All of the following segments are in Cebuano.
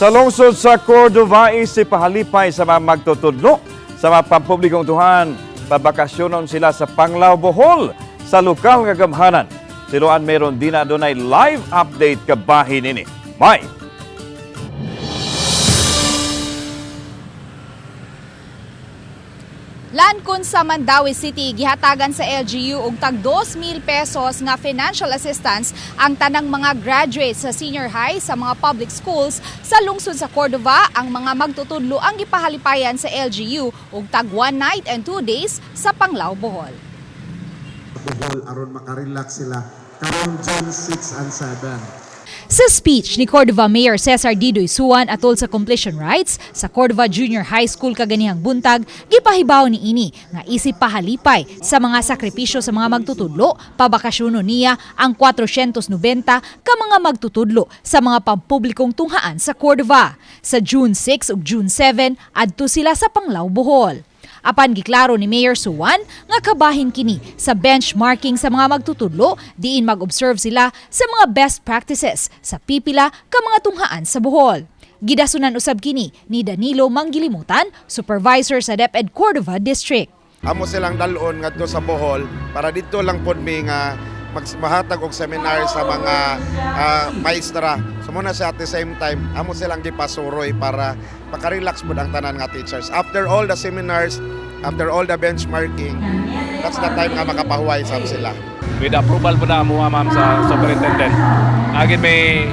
Sa lungsod sa Cordova, isip pahalipay sa mga magtutudlo sa mga pampublikong tunghaan, pabakasyonon sila sa Panglao, Bohol, sa lokal nga gamhanan. Si Luan meron din na dunay live update kabahin ini. May! Lankon sa Mandaue City, gihatagan sa LGU og tag 2,000 pesos nga financial assistance ang tanang mga graduates sa senior high sa mga public schools sa lungsod sa Cordova. Ang mga magtutudlo ang gipahalipayan sa LGU og tag 1 night and 2 days sa Panglao, Bohol. Bohol aron makarelax sila karong June 6 and 7. Sa speech ni Cordova Mayor Cesar Didoy Suan atol sa completion rites sa Cordova Junior High School kaganihang buntag, gipahibaw ni ini nga isip pahalipay sa mga sakripisyo sa mga magtutudlo, pabakasyono niya ang 490 ka mga magtutudlo sa mga pampublikong tunghaan sa Cordova. Sa June 6 ug June 7, adto sila sa Panglao, Bohol. Apan giklaro ni Mayor Suwan nga kabahin kini sa benchmarking sa mga magtutudlo diin mag-observe sila sa mga best practices sa pipila ka mga tunghaan sa Bohol. Gidasunan usab kini ni Danilo Manggilimutan, supervisor sa DepEd Cordova District. Amo silang dalon ngadto sa Bohol para didto lang pod mi nga mahatag og seminar sa mga maestra. So muna siya, at the same time amo silang gipasuroy para makarelax pod ang tanan nga teachers. After all the seminars, after all the benchmarking, that's the time nga makapahuway sab sila. With approval po na amo, ma'am, sa superintendent. Agin may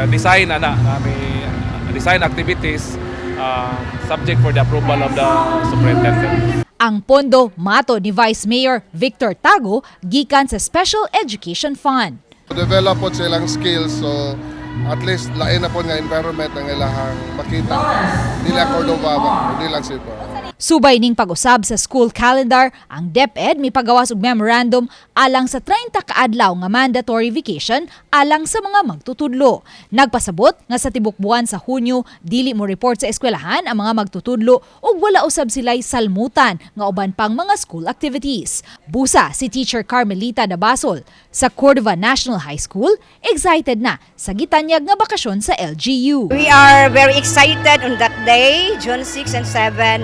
design ana, may design activities subject for the approval of the superintendent. Ang pondo mato ni Vice Mayor Victor Tago gikan sa Special Education Fund. Develop po silang skills, so at least lain na po nga environment ang ilahang makita. Di lang Cordova ba, di lang Cebu. Subay ning pag-usab sa school calendar, ang DepEd mipagawas og memorandum alang sa 30 kaadlaw nga mandatory vacation alang sa mga magtutudlo. Nagpasabot nga sa tibok buwan sa Hunyo, dili mo report sa eskwelahan ang mga magtutudlo ug wala usab sila'y salmutan nga uban pang mga school activities. Busa si Teacher Carmelita Dabasol sa Cordova National High School, excited na sa gitanyag nga bakasyon sa LGU. We are very excited on that day, June 6 and 7.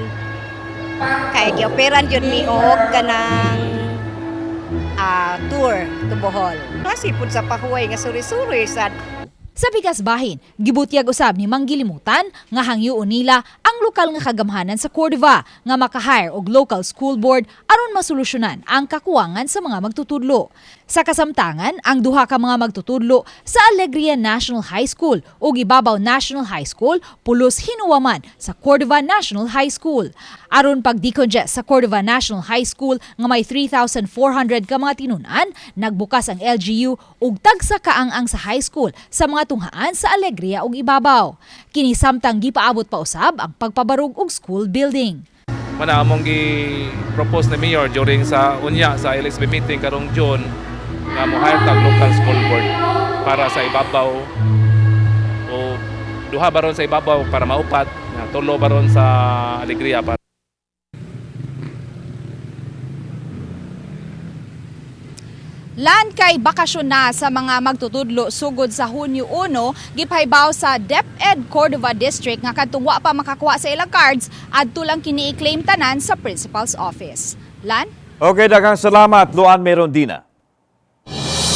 Kay gioperan yun mi og kanang tour to Bohol. Kasi pud sa pahuway nga suri-suri sad. Sa pikas bahin, gibutyag usab ni Manggilimutan nga hangyoon nila ang lokal nga kagamhanan sa Cordova nga makahire og local school board aron masolusyonan ang kakuwangan sa mga magtutudlo. Sa kasamtangan, ang duha ka mga magtutudlo sa Alegria National High School ug Ibabaw National High School pulos hinuwaman sa Cordova National High School. Aron pag-decongest sa Cordova National High School nga may 3,400 ka mga tinun-an, nagbukas ang LGU og tagsa kaang-ang sa high school sa mga tunghaan sa Alegria ug Ibabaw. Kini samtang gipaabot pa usab ang pagpabarog og school building. Mana among gi-propose ni Mayor during sa unya sa LSB meeting karong June nga mo hire tag local school board para sa Ibabaw o duha baron sa Ibabaw para maupat, nga tulo baron sa Alegria para Lan kay bakasyon na sa mga magtutudlo sugod sa Hunyo 1, gipahibaw sa DepEd Cordova District nga kadtong wa pa makakuha sa ilang cards, adto lang kini i-claim tanan sa principal's office. Lan? Okay, daghang salamat, Luan Merondina.